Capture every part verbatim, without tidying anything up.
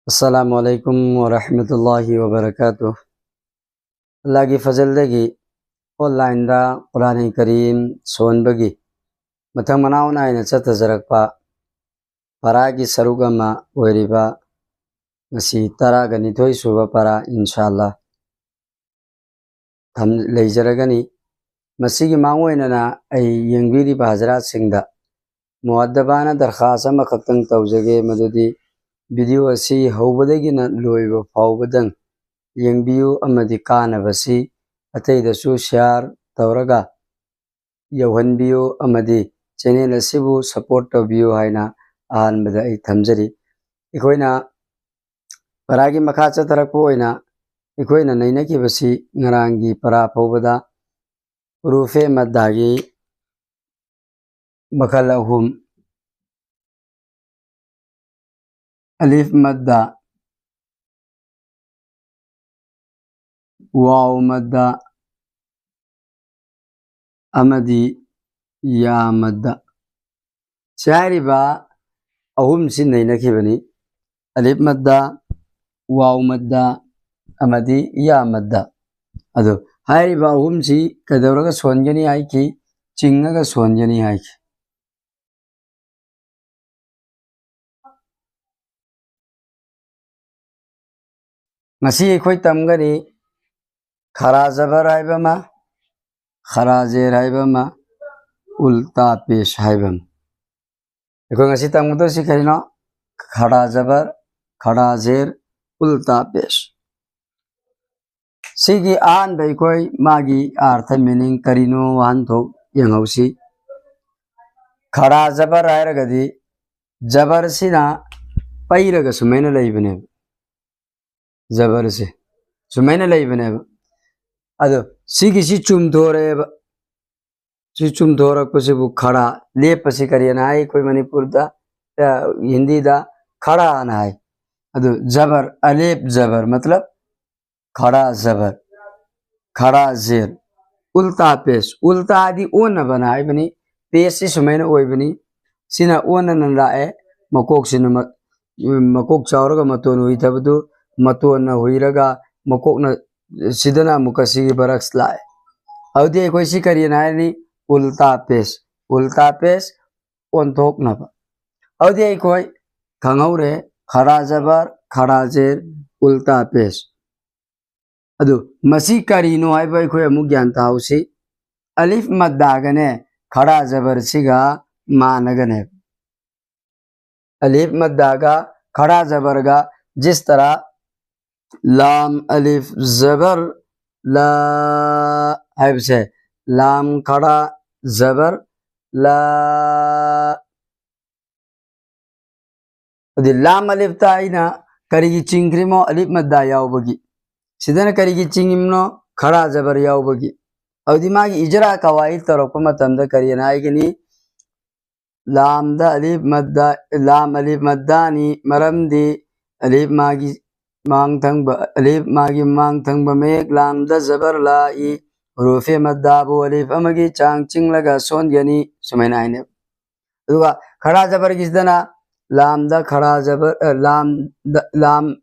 ꯑꯁꯂꯥꯃꯨ ꯑꯂꯥꯏꯀꯨꯝ ꯋꯔꯍꯃꯇꯨꯜꯂꯥꯍꯤ ꯋꯕꯔꯀꯥꯇꯨ꯫ ꯑꯜꯂꯥꯍꯒꯤ ꯐꯖꯜꯗꯒꯤ online ꯗ ꯀꯨꯔꯥꯟ ꯀꯔꯤꯝ ꯁꯣꯟꯕꯒꯤ ꯃꯊꯪ ꯃꯅꯥꯎ ꯅꯥꯏꯅ ꯆꯠꯊꯖꯔꯛꯄ ꯄꯔꯥꯒꯤ ꯁꯔꯨꯛ ꯑꯃ ꯑꯣꯏꯔꯤꯕ ꯉꯁꯤ ꯇꯔꯥꯒ ꯅꯤꯊꯣꯏ ꯁꯨꯕ ꯄꯔꯥ, ꯏꯟꯁꯥ ꯑꯜꯂꯥꯍ, ꯊꯝ-, ꯂꯩꯖꯔꯒꯅꯤ꯫ ꯃꯁꯤꯒꯤ ꯃꯥꯡꯑꯣꯏꯅꯅ ꯑꯩ ꯌꯦꯡꯕꯤꯔꯤꯕ ꯍꯖꯔꯥꯠꯁꯤꯡꯗ ꯃꯨꯑꯗꯕꯥꯅ ꯗꯔꯈꯥꯁ ꯑꯃꯈꯛꯇꯪ ꯇꯧꯖꯒꯦ, ꯃꯗꯨꯗꯤ video ꯑꯁꯤ ꯍꯧꯕꯗꯒꯤꯅ ꯂꯣꯏꯕ ꯐꯥꯎꯕꯗꯪ ꯌꯦꯡꯕꯤꯌꯨ ꯑꯃꯗꯤ ꯀꯥꯟꯅꯕꯁꯤ ꯑꯇꯩꯗꯁꯨ share ꯇꯧꯔꯒ ꯌꯧꯍꯟꯕꯤꯌꯨ ꯑꯃꯗꯤ channel ꯑꯁꯤꯕꯨ support ꯇꯧꯕꯤꯌꯨ ꯍꯥꯏꯅ ꯑꯍꯥꯟꯕꯗ ꯑꯩ ꯊꯝꯖꯔꯤ꯫ ꯑꯩꯈꯣꯏꯅ ꯄꯔꯥꯒꯤ ꯃꯈꯥ ꯆꯠꯊꯔꯛꯄ ꯑꯣꯏꯅ ꯑꯩꯈꯣꯏꯅ ꯅꯩꯅꯈꯤꯕꯁꯤ ꯉꯔꯥꯡꯒꯤ ꯄꯔꯥ ꯐꯥꯎꯕꯗ ꯍꯨꯔꯨꯐꯦ ꯃꯗꯗꯥꯒꯤ ꯃꯈꯜ ꯑꯍꯨꯝ: ꯑꯂꯤꯐ ꯃꯗꯗꯥ, ꯋꯥꯎ ꯃꯗꯗꯥ ꯑꯃꯗꯤ ꯌꯥ ꯃꯗꯗꯥ꯫ ꯁꯤ ꯍꯥꯏꯔꯤꯕ ꯑꯍꯨꯝꯁꯤ ꯅꯩꯅꯈꯤꯕꯅꯤ: ꯑꯂꯤꯐ ꯃꯗꯗꯥ, ꯋꯥꯎ ꯃꯗꯗꯥ ꯑꯃꯗꯤ ꯌꯥ ꯃꯗꯗꯥ꯫ ꯑꯗꯨ ꯍꯥꯏꯔꯤꯕ ꯑꯍꯨꯝꯁꯤ ꯀꯩꯗꯧꯔꯒ ꯁꯣꯟꯒꯅꯤ ꯍꯥꯏꯈꯤ? ꯆꯤꯡꯉꯒ ꯁꯣꯟꯒꯅꯤ ꯍꯥꯏꯈꯤ꯫ ꯉꯁꯤ ꯑꯩꯈꯣꯏ ꯇꯝꯒꯅꯤ ꯈꯔꯥ ꯖꯕꯔ ꯍꯥꯏꯕ ꯑꯃ, ꯈꯔꯥ ꯖꯦꯔ ꯍꯥꯏꯕ ꯑꯃ, ꯎꯜꯇꯥ ꯄꯦꯁ ꯍꯥꯏꯕ ꯑꯃ꯫ ꯑꯩꯈꯣꯏ ꯉꯁꯤ ꯇꯝꯒꯗꯣꯏꯁꯤ ꯀꯔꯤꯅꯣ? ꯈꯔꯥ ꯖꯕꯔ, ꯈꯔꯥ ꯖꯦꯔ, ꯎꯜꯇꯥ ꯄꯦꯁ꯫ ꯁꯤꯒꯤ ꯑꯍꯥꯟꯕ ꯑꯩꯈꯣꯏ ꯃꯥꯒꯤ ꯑꯥꯔꯊ, meaning ꯀꯔꯤꯅꯣ, ꯋꯥꯍꯟꯊꯣꯛ ꯌꯦꯡꯍꯧꯁꯤ꯫ ꯈꯔꯥ ꯖꯕꯔ ꯍꯥꯏꯔꯒꯗꯤ ꯖꯕꯔꯁꯤꯅ ꯄꯩꯔꯒ ꯁꯨꯃꯥꯏꯅ ꯂꯩꯕꯅꯦꯕ꯫ ꯖꯕꯔꯁꯦ ꯁꯨꯃꯥꯏꯅ ꯂꯩꯕꯅꯦꯕ꯫ ꯑꯗꯣ ꯁꯤꯒꯤꯁꯤ ꯆꯨꯝꯊꯣꯔꯛꯑꯦꯕ꯫ ꯁꯤ ꯆꯨꯝꯊꯣꯔꯛꯄꯁꯤꯕꯨ ꯈꯔꯥ, ꯂꯦꯞꯄꯁꯤ ꯀꯔꯤꯅ ꯍꯥꯏ ꯑꯩꯈꯣꯏ ꯃꯅꯤꯄꯨꯔꯗ, ꯑ, ꯍꯤꯟꯗꯤꯗ ꯈꯔꯥꯅ ꯍꯥꯏ꯫ ꯑꯗꯨ ꯖꯕꯔ, ꯑꯂꯦꯞ ꯖꯕꯔ, ꯃꯇꯂꯕ ꯈꯔꯥ ꯖꯕꯔ, ꯈꯔꯥ ꯖꯦꯔ, ꯎꯜꯇꯥ ꯄꯦꯁ꯫ ꯎꯜꯇꯥꯗꯤ ꯑꯣꯟꯅꯕꯅ ꯍꯥꯏꯕꯅꯤ꯫ ꯄꯦꯁꯁꯤ ꯁꯨꯃꯥꯏꯅ ꯑꯣꯏꯕꯅꯤ꯫ ꯁꯤꯅ ꯑꯣꯟꯅꯅ ꯂꯥꯛꯑꯦ, ꯃꯀꯣꯛꯁꯤꯅ ꯃ-, ꯎꯝ, ꯃꯀꯣꯛ ꯆꯥꯎꯔꯒ ꯃꯇꯣꯟ ꯍꯨꯏꯊꯕꯗꯨ ꯃꯇꯣꯟꯅ ꯍꯨꯏꯔꯒ ꯃꯀꯣꯛꯅ, ꯁꯤꯗꯅ ꯑꯃꯨꯛꯀ ꯁꯤꯒꯤ ꯕꯔꯛꯁ ꯂꯥꯛꯑꯦ꯫ ꯑꯗꯨꯗꯤ ꯑꯩꯈꯣꯏ ꯁꯤ ꯀꯔꯤꯅ ꯍꯥꯏꯔꯅꯤ? ꯎꯜꯇꯥ ꯄꯦꯁ꯫ ꯎꯜꯇꯥ ꯄꯦꯁ ꯑꯣꯟꯊꯣꯛꯅꯕ꯫ ꯑꯗꯨꯗꯤ ꯑꯩꯈꯣꯏ ꯈꯪꯍꯧꯔꯦ, ꯈꯔꯥ ꯖꯕꯔ, ꯈꯔꯥ ꯖꯦꯔ, ꯎꯜꯇꯥ ꯄꯦꯁ꯫ ꯑꯗꯨ ꯃꯁꯤ ꯀꯔꯤꯅꯣ ꯍꯥꯏꯕ ꯑꯩꯈꯣꯏ ꯑꯃꯨꯛ ꯒ꯭ꯌꯥꯟ ꯇꯥꯍꯧꯁꯤ꯫ ꯑꯂꯤꯐ ꯃꯗꯥꯒꯅꯦ ꯈꯔꯥ ꯖꯕꯔꯁꯤꯒ ꯃꯥꯟꯅꯒꯅꯦꯕ꯫ ꯑꯂꯤꯐ ꯃꯗꯥꯒ ꯈꯔꯥ ꯖꯕꯔꯒ, ꯖꯤꯁ ꯇꯔꯥ ꯂꯥꯝ ꯑꯂꯤꯐ ꯖꯕꯔ ꯂꯥ ꯍꯥꯏꯕꯁꯦ, ꯂꯥꯝ ꯈꯔꯥ ꯖꯕꯔ ꯂꯥ꯫ ꯑꯗꯨꯗꯤ ꯂꯥꯝ ꯑꯂꯤꯐꯇ ꯑꯩꯅ ꯀꯔꯤꯒꯤ ꯆꯤꯡꯈ꯭ꯔꯤꯃꯣ? ꯑꯂꯤꯐ ꯃꯗꯥ ꯌꯥꯎꯕꯒꯤ꯫ ꯁꯤꯗꯅ ꯀꯔꯤꯒꯤ ꯆꯤꯡꯉꯤꯕꯅꯣ? ꯈꯔꯥ ꯖꯕꯔ ꯌꯥꯎꯕꯒꯤ꯫ ꯑꯗꯨꯗꯤ ꯃꯥꯒꯤ ꯏꯖꯔꯥ ꯀꯋꯥꯏꯗ ꯇꯧꯔꯛꯄ ꯃꯇꯝꯗ ꯀꯔꯤꯅ ꯍꯥꯏꯒꯅꯤ? ꯂꯥꯝꯗ ꯑꯂꯤꯐ ꯃꯗꯥ, ꯂꯥꯝ ꯑꯂꯤꯐ ꯃꯗꯥꯅꯤ, ꯃꯔꯝꯗꯤ ꯑꯂꯤꯐ ꯃꯥꯒꯤ ꯃꯥꯡ ꯊꯪꯕ, ꯑꯂꯤꯐ ꯃꯥꯒꯤ ꯃꯥꯡ ꯊꯪꯕ ꯃꯌꯦꯛ ꯂꯥꯝꯗ ꯖꯕꯔ ꯂꯥꯛꯏ, ꯍꯨꯔꯨꯐꯦ ꯃꯗꯥꯕꯨ ꯑꯂꯤꯐ ꯑꯃꯒꯤ ꯆꯥꯡ ꯆꯤꯡꯂꯒ ꯁꯣꯟꯒꯅꯤ, ꯁꯨꯃꯥꯏꯅ ꯍꯥꯏꯅꯦꯕ꯫ ꯑꯗꯨꯒ ꯈꯔꯥ ꯖꯕꯔꯒꯤꯁꯤꯗꯅ ꯂꯥꯝꯗ ꯈꯔꯥ ꯖꯕꯔ, ꯑ, ꯂꯥꯝꯗ, ꯂꯥꯝꯗ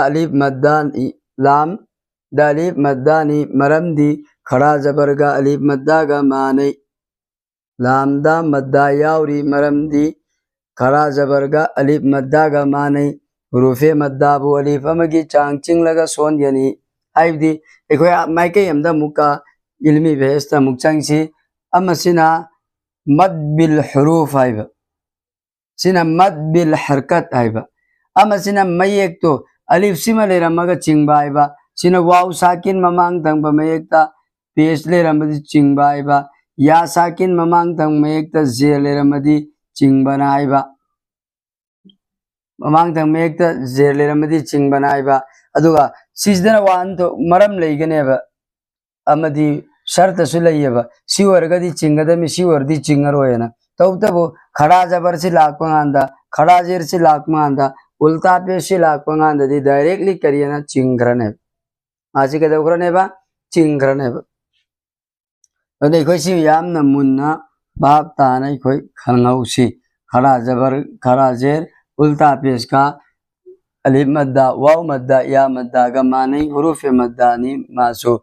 ꯑꯂꯤꯐ ꯃꯗꯥꯅꯤ, ꯂꯥꯝꯗ ꯑꯂꯤꯐ ꯃꯗꯥꯅꯤ, ꯃꯔꯝꯗꯤ ꯈꯔꯥ ꯖꯕꯔꯒ ꯑꯂꯤꯐ ꯃꯗꯥꯒ ꯃꯥꯟꯅꯩ꯫ ꯂꯥꯝꯗ ꯃꯗꯥ ꯌꯥꯎꯔꯤ, ꯃꯔꯝꯗꯤ ꯈꯔꯥ ꯖꯕꯔꯒ ꯑꯂꯤꯐ ꯃꯗꯥꯒ ꯃꯥꯟꯅꯩ꯫ ꯍꯨꯔꯨꯐꯦ ꯃꯗꯥꯕꯨ ꯑꯂꯤꯐ ꯑꯃꯒꯤ ꯆꯥꯡ ꯆꯤꯡꯂꯒ ꯁꯣꯟꯒꯅꯤ꯫ ꯍꯥꯏꯕꯗꯤ ꯑꯩꯈꯣꯏ ꯃꯥꯏꯀꯩ ꯑꯃꯗ ꯑꯃꯨꯛꯀ ꯏꯜꯃꯤ ꯕꯦꯍꯦꯁꯇ ꯑꯃꯨꯛ ꯆꯪꯁꯤ꯫ ꯑꯃꯁꯤꯅ ꯃꯗ ꯕꯤꯜ ꯍꯨꯔꯨꯐ ꯍꯥꯏꯕ, ꯁꯤꯅ ꯃꯗ ꯕꯤꯜ ꯍꯔꯀꯠ ꯍꯥꯏꯕ꯫ ꯑꯃꯁꯤꯅ ꯃꯌꯦꯛꯇꯣ ꯑꯂꯤꯐꯁꯤꯃ ꯂꯩꯔꯝꯃꯒ ꯆꯤꯡꯕ ꯍꯥꯏꯕ, ꯁꯤꯅ ꯋꯥꯎ ꯁꯥꯀꯤꯟ ꯃꯃꯥꯡ ꯊꯪꯕ ꯃꯌꯦꯛꯇ ꯄꯦꯁ ꯂꯩꯔꯝꯃꯗꯤ ꯆꯤꯡꯕ ꯍꯥꯏꯕ, ꯌꯥ ꯁꯥꯀꯤꯟ ꯃꯃꯥꯡ ꯊꯪꯕ ꯃꯌꯦꯛꯇ ꯖꯦ ꯂꯩꯔꯝꯃꯗꯤ ꯆꯤꯡꯕꯅ ꯍꯥꯏꯕ, ꯃꯃꯥꯡ ꯊꯪꯕ ꯃꯌꯦꯛꯇ ꯖꯦ ꯂꯩꯔꯝꯃꯗꯤ ꯆꯤꯡꯕꯅ ꯍꯥꯏꯕ꯫ ꯑꯗꯨꯒ ꯁꯤꯁꯤꯗꯅ ꯋꯥꯍꯟꯊꯣꯛ ꯃꯔꯝ ꯂꯩꯒꯅꯦꯕ, ꯑꯃꯗꯤ ꯁꯔꯇꯁꯨ ꯂꯩꯌꯦꯕ꯫ ꯁꯤ ꯑꯣꯏꯔꯒꯗꯤ ꯆꯤꯡꯒꯗꯕꯅꯤ, ꯁꯤ ꯑꯣꯏꯔꯗꯤ ꯆꯤꯡꯉꯔꯣꯏꯅ꯫ ꯇꯧꯕꯇꯕꯨ ꯈꯔꯥ ꯖꯕꯔꯁꯤ ꯂꯥꯛꯄ ꯀꯥꯟꯗ, ꯈꯔꯥ ꯖꯦꯔꯁꯤ ꯂꯥꯛꯄ ꯀꯥꯟꯗ, ꯎꯜꯇꯥ ꯄꯦꯁꯁꯤ ꯂꯥꯛꯄ ꯀꯥꯟꯗꯗꯤ ꯗꯥꯏꯔꯦꯛꯂꯤ ꯀꯔꯤꯅ ꯆꯤꯡꯈ꯭ꯔꯅꯦꯕ꯫ ꯃꯥꯁꯤ ꯀꯩꯗꯧꯈ꯭ꯔꯅꯦꯕ? ꯆꯤꯡꯈ꯭ꯔꯅꯦꯕ꯫ ꯑꯗꯨꯅ ꯑꯩꯈꯣꯏ ꯁꯤ ꯌꯥꯝꯅ ꯃꯨꯟꯅ ꯚꯥꯞ ꯇꯥꯅ ꯑꯩꯈꯣꯏ ꯈꯪꯍꯧꯁꯤ꯫ ꯈꯔꯥ ꯖꯕꯔ ꯈꯔꯥ ꯖꯦꯔ꯫ ꯎꯜꯇꯥ ꯄꯦꯁ ꯀꯥ ꯑꯂꯤꯐ ꯃꯗꯗ, ꯋꯥꯎ ꯃꯗꯗ, ꯌꯥ ꯃꯗꯗꯒ ꯃꯥꯟꯅꯩ꯫ ꯍꯨꯔꯨꯐꯦ ꯃꯗꯗꯅꯤ ꯃꯥꯁꯨ꯫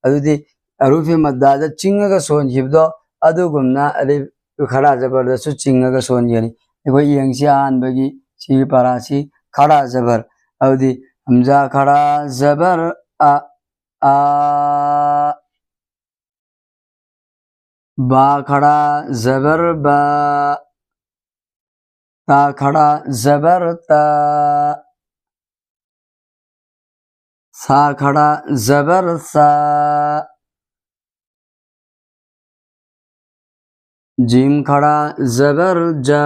ꯑꯗꯨꯗꯤ ꯍꯨꯔꯨꯐꯦ ꯃꯗꯗ ꯆꯤꯡꯉꯒ ꯁꯣꯟꯈꯤꯕꯗꯣ, ꯑꯗꯨꯒꯨꯝꯅ ꯑꯂꯤꯐ ꯈꯔꯥ ꯖꯕꯔꯗꯁꯨ ꯆꯤꯡꯉꯒ ꯁꯣꯟꯒꯅꯤ꯫ ꯑꯩꯈꯣꯏ ꯌꯦꯡꯁꯤ ꯑꯍꯥꯟꯕꯒꯤ ꯁꯤꯒꯤ ꯄꯔꯥꯁꯤ ꯈꯔꯥ ꯖꯕꯔ꯫ ꯑꯗꯨꯗꯤ ꯍꯝꯖꯥ ꯈꯔꯥ ꯖꯕꯔ ꯑ, ꯑ꯫ ꯕꯥ ꯈꯔꯥ ꯖꯕꯔ ꯕ꯫ ꯇꯥ ꯈꯔꯥ ꯖꯕꯔ ꯇ꯫ ꯁꯥ ꯈꯔꯥ ꯖꯕꯔ ꯁ꯫ ꯖꯤꯝ ꯈꯔꯥ ꯖꯕꯔ ꯖ꯫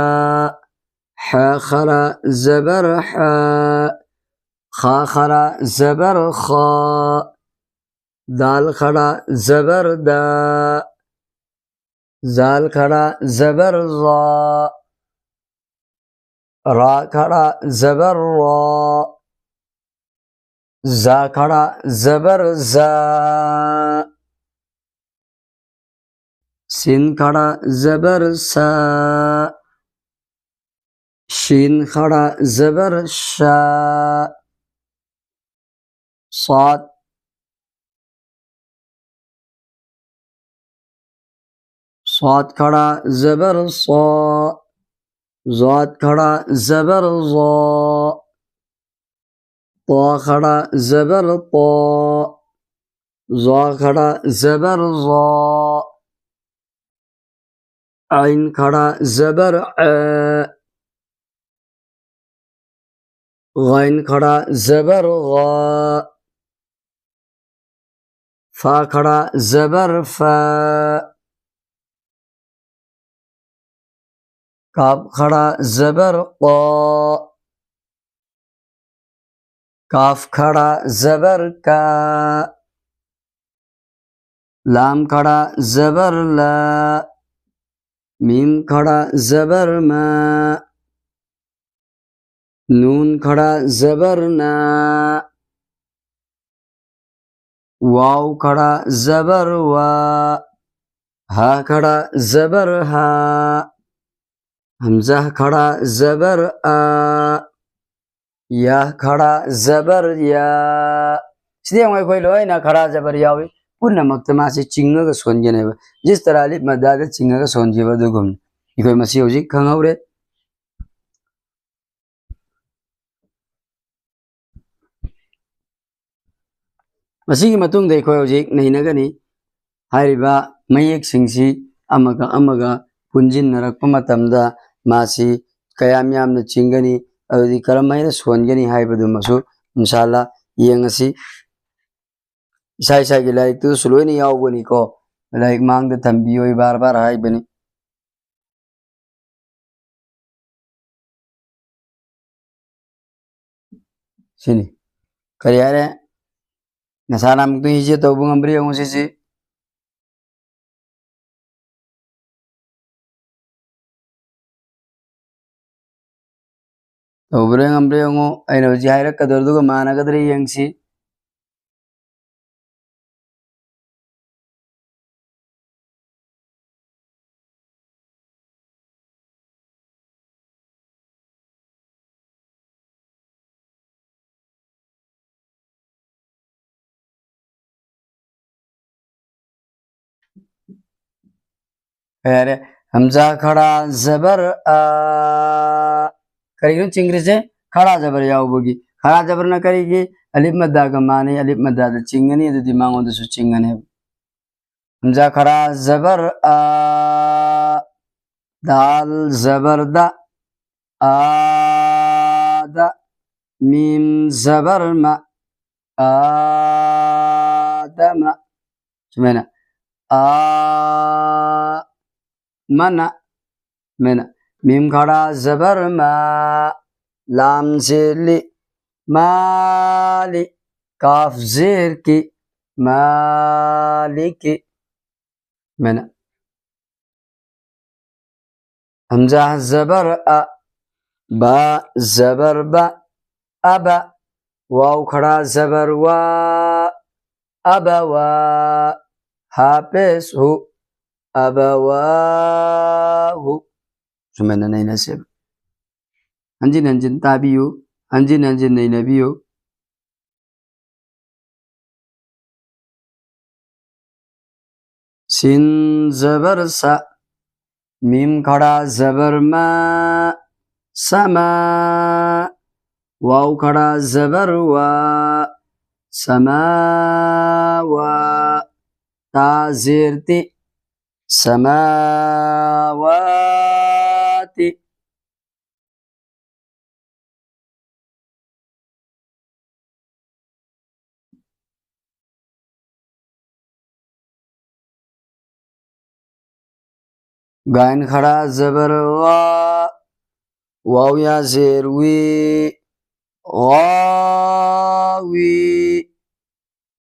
ꯍ ꯈꯔꯥ ꯖꯕꯔ ꯍ꯫ ꯈ ꯈꯔꯥ ꯖꯕꯔ ꯈ꯫ ꯗꯥꯜ ꯈꯔꯥ ꯖꯕꯔ ꯗ꯫ ꯖꯥꯜ ꯈꯔꯥ ꯖꯕꯔ ꯖ꯫ ꯔꯥ ꯈꯔꯥ ꯖꯕꯔ ꯔ꯫ ꯖꯥ ꯈꯔꯥ ꯖꯕꯔ ꯖ꯫ ꯁꯤꯟ ꯈꯔꯥ ꯖꯕꯔ ꯁ꯫ ꯁꯤꯟ ꯈꯔꯥ ꯖꯕꯔ ꯁ꯫ ꯁꯥꯠ ꯁꯥꯠ ꯈꯔꯥ ꯖꯕꯔ ꯁ꯫ ꯖꯥꯠ ꯈꯔꯥ ꯖꯕꯔ ꯖ꯫ ꯇꯥ ꯈꯔꯥ ꯖꯕꯔ ꯇ꯫ ꯖꯥ ꯈꯔꯥ ꯖꯕꯔ ꯖ꯫ ꯏꯟ ꯈꯔꯥ ꯖꯕꯔ ꯏ꯫ ꯒꯥꯏꯟ ꯈꯔꯥ ꯖꯕꯔ ꯒ꯫ ꯐꯥ ꯈꯔꯥ ꯖꯕꯔ ꯐ꯫ ꯀꯥꯞ ꯈꯔꯥ ꯖꯕꯔ ꯀ꯫ ꯀꯥꯐ ꯈꯔꯥ ꯖꯕꯔ ꯀ꯫ ꯂꯥꯝ ꯈꯔꯥ ꯖꯕꯔ ꯂ꯫ ꯃꯤꯝ ꯈꯔꯥ ꯖꯕꯔ ꯃ꯫ ꯅꯨꯟ ꯈꯔꯥ ꯖꯕꯔ ꯅ꯫ ꯋꯥꯎ ꯈꯔꯥ ꯖꯕꯔ ꯋ꯫ ꯍ ꯈꯔꯥ ꯖꯕꯔ ꯍ꯫ ꯍꯝꯖꯥ ꯈꯔꯥ ꯖꯕꯔ ꯑ, ꯌꯥ ꯈꯔꯥ ꯖꯕꯔ ꯌꯥ꯫ ꯁꯤꯗ ꯌꯦꯡꯉꯣ, ꯑꯩꯈꯣꯏ ꯂꯣꯏꯅ ꯈꯔꯥ ꯖꯕꯔ ꯌꯥꯎꯏ꯫ ꯄꯨꯝꯅꯃꯛꯇ ꯃꯥꯁꯤ ꯆꯤꯡꯉꯒ ꯁꯣꯟꯒꯅꯦꯕ꯫ ꯖꯤꯁ ꯇꯔꯥ ꯑꯂꯤꯐ ꯃꯗꯥꯗ ꯆꯤꯡꯉꯒ ꯁꯣꯟꯈꯤꯕ ꯑꯗꯨꯒꯨꯝꯅ꯫ ꯑꯩꯈꯣꯏ ꯃꯁꯤ ꯍꯧꯖꯤꯛ ꯈꯪꯍꯧꯔꯦ꯫ ꯃꯁꯤꯒꯤ ꯃꯇꯨꯡꯗ ꯑꯩꯈꯣꯏ ꯍꯧꯖꯤꯛ ꯅꯩꯅꯒꯅꯤ꯫ ꯍꯥꯏꯔꯤꯕ ꯃꯌꯦꯛꯁꯤꯡꯁꯤ ꯑꯃꯒ ꯑꯃꯒ ꯄꯨꯟꯁꯤꯟꯅꯔꯛꯄ ꯃꯇꯝꯗ ꯃꯥꯁꯤ ꯀꯌꯥꯝ ꯌꯥꯝꯅ ꯆꯤꯡꯒꯅꯤ, ꯑꯗꯨꯗꯤ ꯀꯔꯝꯍꯥꯏꯅ ꯁꯣꯟꯒꯅꯤ ꯍꯥꯏꯕꯗꯨꯃꯁꯨ ꯏꯟꯁꯥꯜꯂꯥ ꯌꯦꯡꯉꯁꯤ꯫ ꯏꯁꯥ ꯏꯁꯥꯒꯤ ꯂꯥꯏꯔꯤꯛꯇꯨꯗꯁꯨ ꯂꯣꯏꯅ ꯌꯥꯎꯕꯅꯤꯀꯣ꯫ ꯂꯥꯏꯔꯤꯛ ꯃꯥꯡꯗ ꯊꯝꯕꯤꯌꯣ, ꯑꯩ ꯕꯥꯔ ꯕꯥꯔ ꯍꯥꯏꯕꯅꯤ꯫ ꯁꯤꯅꯤ꯫ ꯀꯔꯤ ꯍꯥꯏꯔꯦ? ꯅꯁꯥꯅ ꯑꯃꯨꯛꯇꯪ ꯏꯖꯦ ꯇꯧꯕ ꯉꯝꯕ꯭ꯔꯥ ꯌꯦꯡꯉꯨ ꯁꯤꯁꯤ꯫ ꯇꯧꯕ꯭ꯔꯥ ꯉꯝꯕ꯭ꯔꯥ ꯌꯦꯡꯉꯨ꯫ ꯑꯩꯅ ꯍꯧꯖꯤꯛ ꯍꯥꯏꯔꯛꯀꯗꯧꯗꯨꯒ ꯃꯥꯟꯅꯒꯗ꯭ꯔꯥ ꯌꯦꯡꯁꯤ꯫ ꯌꯥꯔꯦ꯫ ꯍꯝꯖꯥ ꯈꯔꯥ ꯖꯕꯔ ꯑ꯫ ꯀꯔꯤꯒꯤꯅꯣ ꯆꯤꯡꯈ꯭ꯔꯤꯁꯦ? ꯈꯔꯥ ꯖꯕꯔ ꯌꯥꯎꯕꯒꯤ꯫ ꯈꯔꯥ ꯖꯕꯔꯅ ꯀꯔꯤꯒꯤ? ꯑꯂꯤꯐ ꯃꯗꯥꯒ ꯃꯥꯟꯅꯩ꯫ ꯑꯂꯤꯐ ꯃꯗꯥꯗ ꯆꯤꯡꯒꯅꯤ, ꯑꯗꯨꯗꯤ ꯃꯉꯣꯟꯗꯁꯨ ꯆꯤꯡꯒꯅꯦꯕ꯫ ꯍꯝꯖꯥ ꯈꯔꯥ ꯖꯕꯔ ꯑ꯫ ꯗꯥꯜ ꯖꯕꯔ ꯗ꯫ ꯑꯥꯗ꯫ ꯃꯤꯝ ꯖꯕꯔ ꯃ꯫ ꯑꯥꯗꯃ꯫ ꯁꯨꯃꯥꯏꯅ꯫ ꯑꯥ ꯃꯅ꯫ ꯁꯨꯃꯥꯏꯅ꯫ ꯃꯤꯝ ꯈꯔꯥ ꯖꯕꯔ ꯃ꯫ ꯂꯥꯝ ꯖꯦꯔ ꯂꯤ꯫ ꯃꯥꯂꯤ꯫ ꯀꯥꯐ ꯖꯦꯔ ꯀꯤ꯫ ꯃꯥꯂꯤꯀꯤ꯫ ꯁꯨꯃꯥꯏꯅ꯫ ꯍꯝꯖꯥ ꯖꯕꯔ ꯑ꯫ ꯕꯥ ꯖꯕꯔ ꯕ꯫ ꯑꯕ꯫ ꯋꯥꯎ ꯈꯔꯥ ꯖꯕꯔ ꯋꯥ꯫ ꯑꯕꯋꯥ꯫ ꯍꯥ ꯄꯦꯁ ꯍꯨ꯫ ꯑꯕꯋꯥꯍꯨ꯫ ꯁꯨꯃꯥꯏꯅ ꯅꯩꯅꯁꯦꯕ꯫ ꯍꯟꯖꯤꯟ ꯍꯟꯖꯤꯟ ꯇꯥꯕꯤꯌꯨ, ꯍꯟꯖꯤꯟ ꯍꯟꯖꯤꯟ ꯅꯩꯅꯕꯤꯌꯨ꯫ ꯁꯤꯟ ꯖꯕꯔ ꯁꯥ, ꯃꯤꯝ ꯈꯔ ꯖꯕꯔ ꯃꯥ, ꯁꯃꯥ, ꯋꯥꯎ ꯈꯔ ꯖꯕꯔ ꯋꯥ, ꯁꯃꯥꯋꯥ, ꯇꯥ ꯖꯦꯔ ꯇꯤ, ꯁꯃꯥꯋꯥꯇꯤ꯫ غين خڑا زبر غا، واو يا زير وي، غاوي.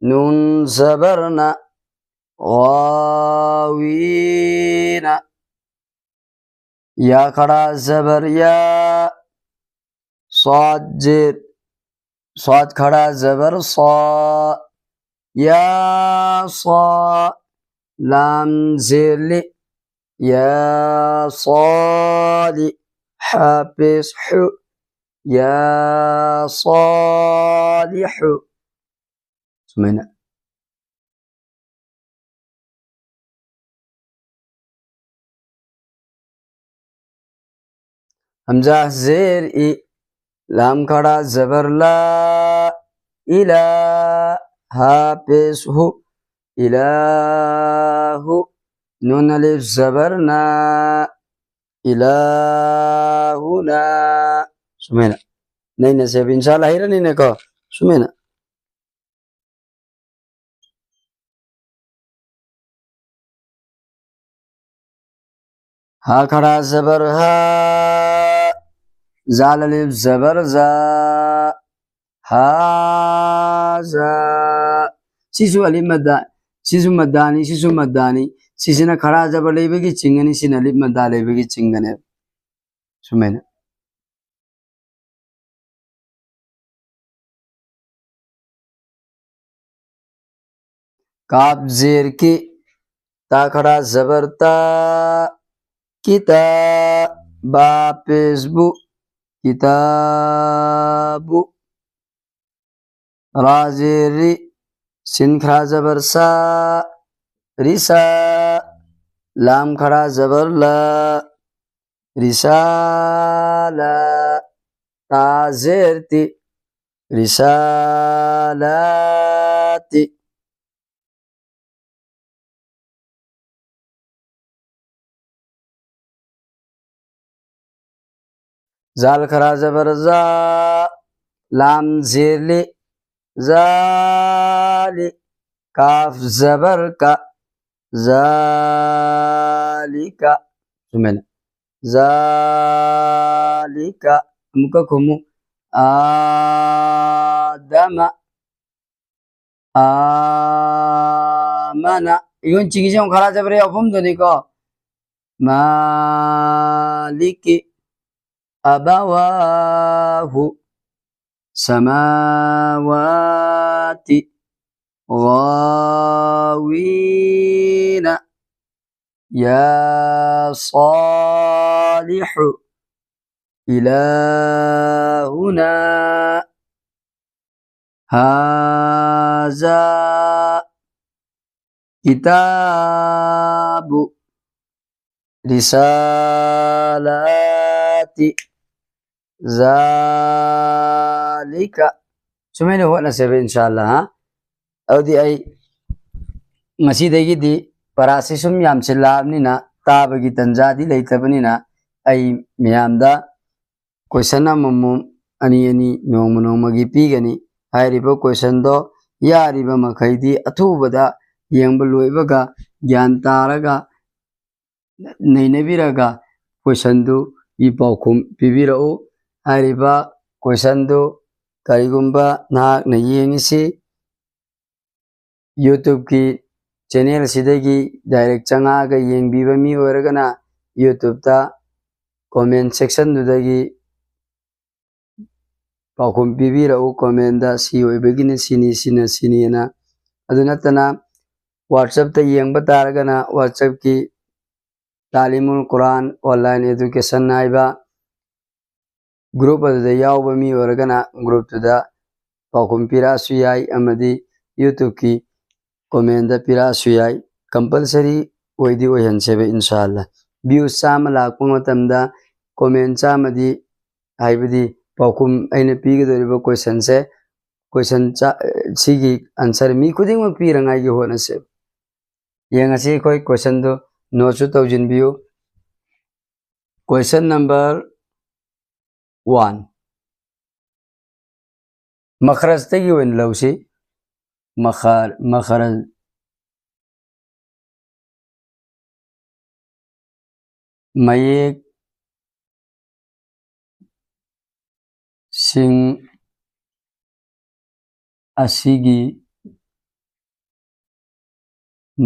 نون زبر نا، غاوين. يا کھڑا زبر يا، صاد زير، صاد کھڑا زبر صا، يا صا، لام زير لي، يا صالح، حا پيس ح، يا صالح. ثم هنا. همزة زير إ، لام کھڑا زبر لا، إلا، ها پيس هو، إله، نون ألف زبر نا، إلهنا. ثم هنا. نين سيب إن شاء الله هيرا نين كو. ثم هنا. ها کھڑا زبر ها، زال ألف زبر زا، هذا. ꯁꯤꯁꯨ ꯑꯂꯤꯐ ꯃꯗ, ꯁꯤꯁꯨ ꯃꯗꯅꯤ, ꯁꯤꯁꯨ ꯃꯗꯅꯤ꯫ ꯁꯤꯁꯤꯅ ꯈꯔ ꯖꯕꯔ ꯂꯩꯕꯒꯤ ꯆꯤꯡꯒꯅꯤ, ꯁꯤꯅ ꯑꯂꯤꯐ ꯃꯗ ꯂꯩꯕꯒꯤ ꯆꯤꯡꯒꯅꯦꯕ꯫ ꯁꯨꯃꯥꯏꯅ꯫ ꯀꯥꯞ ꯖꯦꯔ ꯀꯤ, ꯇꯥ ꯈꯔ ꯖꯕꯔ ꯇꯥ, ꯀꯤꯇꯥ, ꯕꯥ ꯄꯦꯁꯕꯨ, ꯀꯤꯇꯥꯕꯨ꯫ ꯔꯥ ꯖꯦꯔ ꯔꯤ, ꯁꯤꯟ ꯈꯔꯥ ꯖꯕꯔ ꯁꯥ, ꯔꯤꯁꯥ꯫ ꯂꯥꯝ ꯈꯔꯥ ꯖꯕꯔ ꯂꯥ, ꯔꯤꯁꯥꯂꯥ꯫ ꯇꯥ ꯖꯦꯔ ꯇꯤ, ꯔꯤꯁꯥꯂꯥꯇꯤ꯫ ꯖꯥꯜ ꯈꯔꯥ ꯖꯕꯔ ꯖꯥ, ꯂꯥꯝ ꯖꯦꯔ ꯂꯤ, ꯖꯥꯂꯤ꯫ ꯀꯥꯐ ꯖꯕꯔ ꯀꯥ, ꯖꯥꯂꯤꯀꯥ꯫ ꯁꯨꯃꯥꯏꯅ꯫ ꯖꯥꯂꯤꯀꯥ꯫ ꯑꯃꯨꯛꯀ ꯈꯨꯝꯃꯨ꯫ ꯑꯥꯗꯃ꯫ ꯑꯥꯃꯅ꯫ ꯏꯈꯣꯏꯅ ꯆꯤꯡꯉꯤꯁꯦ ꯑꯃꯨꯛ ꯈꯔꯥ ꯖꯕꯔ ꯌꯥꯎꯐꯝꯗꯨꯅꯤꯀꯣ꯫ ꯃꯥꯂꯤꯀꯤ꯫ ꯑꯕꯋꯥꯍꯨ ꯁꯃꯥꯋꯥꯇꯤ ꯒꯥꯋꯤꯅ ꯌꯥ ꯁꯥꯂꯤꯍꯨ ꯏꯂꯥꯍꯨꯅꯥ ꯍꯥꯖꯥ ꯀꯤꯇꯥꯕꯨ ꯔꯤꯁꯥꯂꯥꯇꯤ ꯖꯥꯂꯤꯀꯥ꯫ ꯁꯨꯃꯥꯏꯅ ꯍꯣꯠꯅꯁꯦꯕ, ꯏꯟꯁꯥ ꯑꯜꯂꯥ, ꯍꯥ? ꯑꯗꯨꯗꯤ ꯑꯩ ꯉꯁꯤꯗꯒꯤꯗꯤ ꯄꯔꯥꯁꯤ ꯁꯨꯝ ꯌꯥꯝꯁꯤꯜꯂꯛꯑꯕꯅꯤꯅ, ꯇꯥꯕꯒꯤ ꯇꯟꯖꯥꯗꯤ ꯂꯩꯇꯕꯅꯤꯅ, ꯑꯩ ꯃꯌꯥꯝꯗ question ꯑꯃꯃꯝ, ꯑꯅꯤ ꯑꯅꯤ ꯅꯣꯡꯃ ꯅꯣꯡꯃꯒꯤ ꯄꯤꯒꯅꯤ꯫ ꯍꯥꯏꯔꯤꯕ questionꯗꯣ ꯌꯥꯔꯤꯕ ꯃꯈꯩꯗꯤ ꯑꯊꯨꯕꯗ ꯌꯦꯡꯕ ꯂꯣꯏꯕꯒ ꯒ꯭ꯌꯥꯟ ꯇꯥꯔꯒ ꯅꯩꯅꯕꯤꯔꯒ questionꯗꯨꯒꯤ ꯄꯥꯎꯈꯨꯝ ꯄꯤꯕꯤꯔꯛꯎ꯫ ꯍꯥꯏꯔꯤꯕ questionꯗꯨ ꯀꯔꯤꯒꯨꯝꯕ ꯅꯍꯥꯛꯅ ꯌꯦꯡꯉꯤꯁꯤ YouTubeꯀꯤ channelꯁꯤꯗꯒꯤ direct ꯆꯪꯉꯛꯑꯒ ꯌꯦꯡꯕꯤꯕ ꯃꯤ ꯑꯣꯏꯔꯒꯅ, YouTubeꯇ comment sectionꯗꯨꯗꯒꯤ ꯄꯥꯎꯈꯨꯝ ꯄꯤꯕꯤꯔꯛꯎ, commentꯗ ꯁꯤ ꯑꯣꯏꯕꯒꯤꯅꯤ, ꯁꯤꯅꯤ, ꯁꯤꯅ ꯁꯤꯅꯤꯅ꯫ ꯑꯗꯨ ꯅꯠꯇꯅ WhatsAppꯇ ꯌꯦꯡꯕ ꯇꯥꯔꯒꯅ WhatsAppꯀꯤ ꯇꯥꯂꯤꯃꯨꯜ ꯀꯨꯔꯥꯟ ꯑꯣꯟꯂꯥꯏꯟ ꯑꯦꯗꯨꯀꯦꯁꯟ ꯍꯥꯏꯕ ꯒ꯭ꯔꯨꯞ ꯑꯗꯨꯗ ꯌꯥꯎꯕ ꯃꯤ ꯑꯣꯏꯔꯒꯅ ꯒ꯭ꯔꯨꯞꯇꯨꯗ ꯄꯥꯎꯈꯨꯝ ꯄꯤꯔꯛꯑꯁꯨ ꯌꯥꯏ, ꯑꯃꯗꯤ ꯌꯨꯇ꯭ꯌꯨꯕꯀꯤ ꯀꯣꯃꯦꯟꯗ ꯄꯤꯔꯛꯑꯁꯨ ꯌꯥꯏ꯫ ꯀꯝꯄꯜꯁꯔꯤ ꯑꯣꯏꯗꯤ ꯑꯣꯏꯍꯟꯁꯦꯕ, ꯏꯟꯁꯥ ꯑꯜꯂꯥ꯫ ꯚ꯭ꯌꯨꯁ ꯆꯥꯝꯃ ꯂꯥꯛꯄ ꯃꯇꯝꯗ ꯀꯣꯃꯦꯟ ꯆꯥꯝꯃꯗꯤ, ꯍꯥꯏꯕꯗꯤ ꯄꯥꯎꯈꯨꯝ ꯑꯩꯅ ꯄꯤꯒꯗꯧꯔꯤꯕ ꯀꯣꯏꯁꯟꯁꯦ, ꯀꯣꯏꯁꯟ ꯆꯥ-, ꯁꯤꯒꯤ ꯑꯟꯁꯔ ꯃꯤ ꯈꯨꯗꯤꯡꯃꯛ ꯄꯤꯔꯉꯥꯏꯒꯤ ꯍꯣꯠꯅꯁꯦꯕ꯫ ꯌꯦꯡꯉꯁꯤ ꯑꯩꯈꯣꯏ ꯀꯣꯏꯁꯟꯗꯨ ꯅꯣꯠꯁꯨ ꯇꯧꯁꯤꯟꯕꯤꯌꯨ꯫ ꯀꯣꯏꯁꯟ ꯅꯝꯕꯔ ꯋꯥꯟ꯫ ꯃꯈꯔꯖꯇꯒꯤ ꯑꯣꯏꯅ ꯂꯧꯁꯤ꯫ ꯃꯈꯔ-, ꯃꯈꯔꯖ꯫ ꯃꯌꯦꯛ ꯁꯤꯡ ꯑꯁꯤꯒꯤ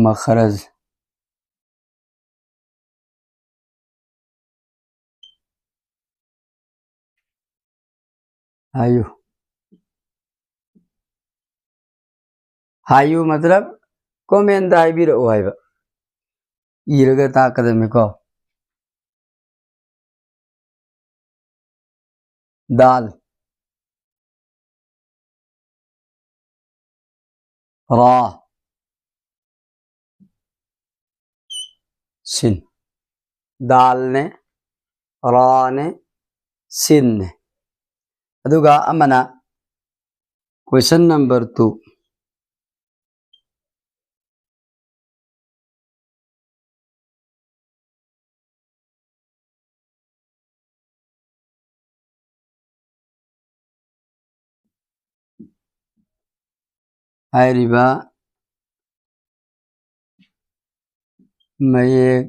ꯃꯈꯔꯖ ꯍꯥꯏꯌꯨ꯫ ꯍꯥꯏꯌꯨ ꯃꯇꯂꯕ ꯀꯣꯃꯦꯟꯗ ꯍꯥꯏꯕꯤꯔꯛꯎ ꯍꯥꯏꯕ꯫ ꯏꯔꯒ ꯇꯥꯛꯀꯗꯕꯅꯤꯀꯣ꯫ ꯗꯥꯜ꯫ ꯔꯥ꯫ ꯁꯤꯟ꯫ ꯗꯥꯜꯅꯦ, ꯔꯥꯅꯦ, ꯁꯤꯟꯅꯦ꯫ ꯑꯗꯨꯒ ꯑꯃꯅ ꯀꯣꯏꯁꯟ ꯅꯝꯕꯔ ꯇꯨ꯫ ꯍꯥꯏꯔꯤꯕ ꯃꯌꯦꯛ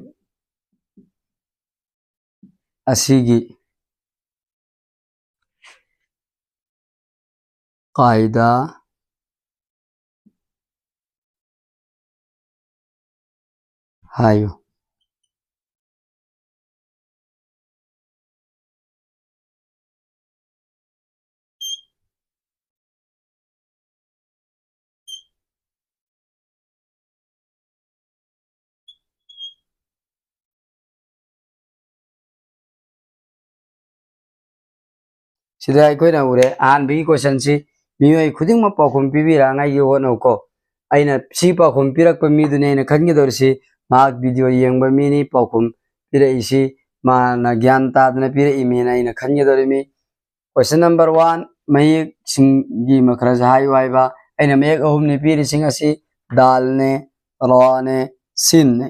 ꯑꯁꯤꯒꯤ ꯀꯥꯏꯗ ꯍꯥꯏꯌꯨ꯫ ꯁꯤꯗ ꯑꯩꯈꯣꯏꯅ ꯎꯔꯦ, ꯑꯍꯥꯟꯕꯒꯤ ꯀꯣꯏꯁꯟꯁꯤ, "ꯃꯤꯑꯣꯏ ꯈꯨꯗꯤꯡꯃꯛ ꯄꯥꯎꯈꯨꯝ ꯄꯤꯕꯤꯔꯛꯅꯉꯥꯏꯒꯤ ꯍꯣꯠꯅꯧꯀꯣ"꯫ ꯑꯩꯅ ꯁꯤ ꯄꯥꯎꯈꯨꯝ ꯄꯤꯔꯛꯄ ꯃꯤꯗꯨꯅꯤ ꯑꯩꯅ ꯈꯟꯒꯗꯧꯔꯤꯁꯤ꯫ ꯃꯍꯥꯛ ꯚꯤꯗꯤꯑꯣ ꯌꯦꯡꯕ ꯃꯤꯅꯤ ꯄꯥꯎꯈꯨꯝ ꯄꯤꯔꯛꯏꯁꯤ, ꯃꯥꯅ ꯒ꯭ꯌꯥꯟ ꯇꯥꯗꯅ ꯄꯤꯔꯛꯏꯃꯤꯅ ꯑꯩꯅ ꯈꯟꯒꯗꯧꯔꯤꯃꯤ꯫ ꯀꯣꯏꯁꯟ ꯅꯝꯕꯔ ꯋꯥꯟ, ꯃꯌꯦꯛꯁꯤꯡꯒꯤ ꯃꯈ꯭ꯔꯖ ꯍꯥꯏꯌꯨ ꯍꯥꯏꯕ꯫ ꯑꯩꯅ ꯃꯌꯦꯛ ꯑꯍꯨꯝꯅꯤ ꯄꯤꯔꯤꯁꯤꯡ ꯑꯁꯤ ꯗꯥꯜꯅꯦ, ꯔꯥꯅꯦ, ꯁꯤꯟꯅꯦ꯫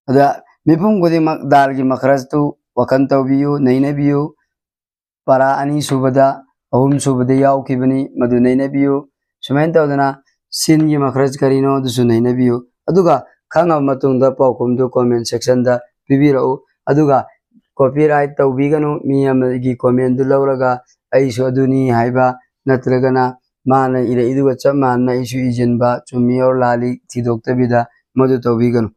ꯑꯗ ꯃꯤꯄꯨꯝ ꯈꯨꯗꯤꯡꯃꯛ ꯗꯥꯜꯒꯤ ꯃꯈ꯭ꯔꯖꯇꯨ ꯋꯥꯈꯜ ꯇꯧꯕꯤꯌꯨ, ꯅꯩꯅꯕꯤꯌꯨ꯫ ꯄꯔꯥ ꯑꯅꯤ ꯁꯨꯕꯗ, ꯑꯍꯨꯝ ꯁꯨꯕꯗ ꯌꯥꯎꯈꯤꯕꯅꯤ, ꯃꯗꯨ ꯅꯩꯅꯕꯤꯌꯨ꯫ ꯁꯨꯃꯥꯏꯅ ꯇꯧꯗꯅ ꯁꯤꯟꯒꯤ ꯃꯈ꯭ꯔꯖ ꯀꯔꯤꯅꯣ ꯑꯗꯨꯁꯨ ꯅꯩꯅꯕꯤꯌꯨ꯫ ꯑꯗꯨꯒ ꯈꯪꯉꯕ ꯃꯇꯨꯡꯗ ꯄꯥꯎꯈꯨꯝꯗꯨ ꯀꯣꯃꯦꯟ ꯁꯦꯛꯁꯟꯗ ꯄꯤꯕꯤꯔꯛꯎ꯫ ꯑꯗꯨꯒ ꯀꯣꯄꯤꯔꯥꯏꯠ ꯇꯧꯕꯤꯒꯅꯨ, ꯃꯤ ꯑꯃꯒꯤ ꯀꯣꯃꯦꯟꯗꯨ ꯂꯧꯔꯒ ꯑꯩꯁꯨ ꯑꯗꯨꯅꯤ ꯍꯥꯏꯕ ꯅꯠꯇ꯭ꯔꯒꯅ ꯃꯥꯅ ꯏꯔꯛꯏꯗꯨꯒ ꯆꯞ ꯃꯥꯟꯅꯅ ꯑꯩꯁꯨ ꯏꯁꯤꯟꯕ, ꯆꯨꯝꯃꯤ ꯑꯣꯔ ꯂꯥꯜꯂꯤ ꯊꯤꯗꯣꯛꯇꯕꯤꯗ ꯃꯗꯨ ꯇꯧꯕꯤꯒꯅꯨ꯫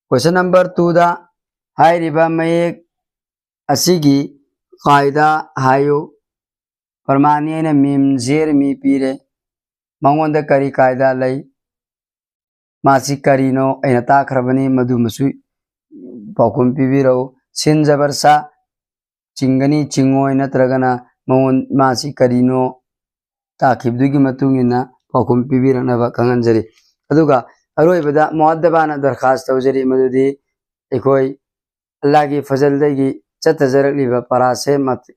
ꯀꯣꯏꯁꯟ ꯅꯝꯕꯔ ꯇꯨꯗ ꯍꯥꯏꯔꯤꯕ ꯃꯌꯦꯛ ꯑꯁꯤꯒꯤ ꯀꯥꯏꯗꯥ ꯍꯥꯏꯌꯨ꯫ ꯄ꯭ꯔꯃꯥꯟꯅꯤ ꯑꯩꯅ ꯃꯤꯝ ꯖꯦꯔ ꯃꯤ ꯄꯤꯔꯦ꯫ ꯃꯉꯣꯟꯗ ꯀꯔꯤ ꯀꯥꯏꯗꯥ ꯂꯩ? ꯃꯥꯁꯤ ꯀꯔꯤꯅꯣ? ꯑꯩꯅ ꯇꯥꯛꯈ꯭ꯔꯕꯅꯤ, ꯃꯗꯨꯃꯁꯨ ꯄꯥꯎꯈꯨꯝ ꯄꯤꯕꯤꯔꯛꯎ꯫ ꯁꯤꯟ ꯖꯕꯔ ꯁꯥ ꯆꯤꯡꯒꯅꯤ, ꯆꯤꯡꯉꯣꯏ, ꯅꯠꯇ꯭ꯔꯒꯅ ꯃꯉꯣꯟ, ꯃꯥꯁꯤ ꯀꯔꯤꯅꯣ ꯇꯥꯛꯈꯤꯕꯗꯨꯒꯤ ꯃꯇꯨꯡ ꯏꯟꯅ ꯄꯥꯎꯈꯨꯝ ꯄꯤꯕꯤꯔꯛꯅꯕ ꯈꯪꯍꯟꯖꯔꯤ꯫ ꯑꯗꯨꯒ ꯑꯔꯣꯏꯕꯗ ꯃꯨꯑꯗꯕꯥꯅ ꯗꯔꯈꯥꯁ ꯇꯧꯖꯔꯤ, ꯃꯗꯨꯗꯤ ꯑꯩꯈꯣꯏ ꯑꯜꯂꯥꯍꯒꯤ ꯐꯖꯜꯗꯒꯤ ꯆꯠꯊꯖꯔꯛꯂꯤꯕ ꯄꯔꯥꯁꯦ ꯃꯠ-,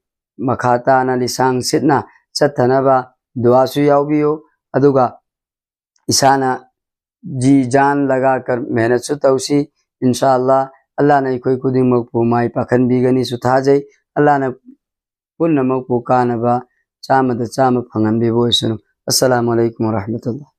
ꯃꯈꯥ ꯇꯥꯅ ꯂꯤꯁꯥꯡ ꯁꯤꯠꯅ ꯆꯠꯊꯅꯕ ꯗꯨꯋꯥꯁꯨ ꯌꯥꯎꯕꯤꯌꯨ꯫ ꯑꯗꯨꯒ ꯏꯁꯥꯅ ꯖꯤ ꯖꯥꯟ ꯂꯒꯥꯀꯔ ꯃꯦꯍꯅꯠꯁꯨ ꯇꯧꯁꯤ꯫ ꯏꯟꯁꯥ ꯑꯜꯂꯥ, ꯑꯜꯂꯥꯅ ꯑꯩꯈꯣꯏ ꯈꯨꯗꯤꯡꯃꯛꯄꯨ ꯃꯥꯏ ꯄꯥꯛꯍꯟꯕꯤꯒꯅꯤꯁꯨ ꯊꯥꯖꯩ꯫ ꯑꯜꯂꯥꯅ ꯄꯨꯝꯅꯃꯛꯄꯨ ꯀꯥꯟꯅꯕ ꯆꯥꯝꯃꯗ ꯆꯥꯝꯃ ꯐꯪꯍꯟꯕꯤꯕ ꯑꯣꯏꯁꯅꯨ꯫ ꯑꯁꯁꯂꯥꯃꯨ ꯑꯂꯩꯀꯨꯝ ꯋꯔꯍꯃꯇꯨꯜꯂꯥꯍ꯫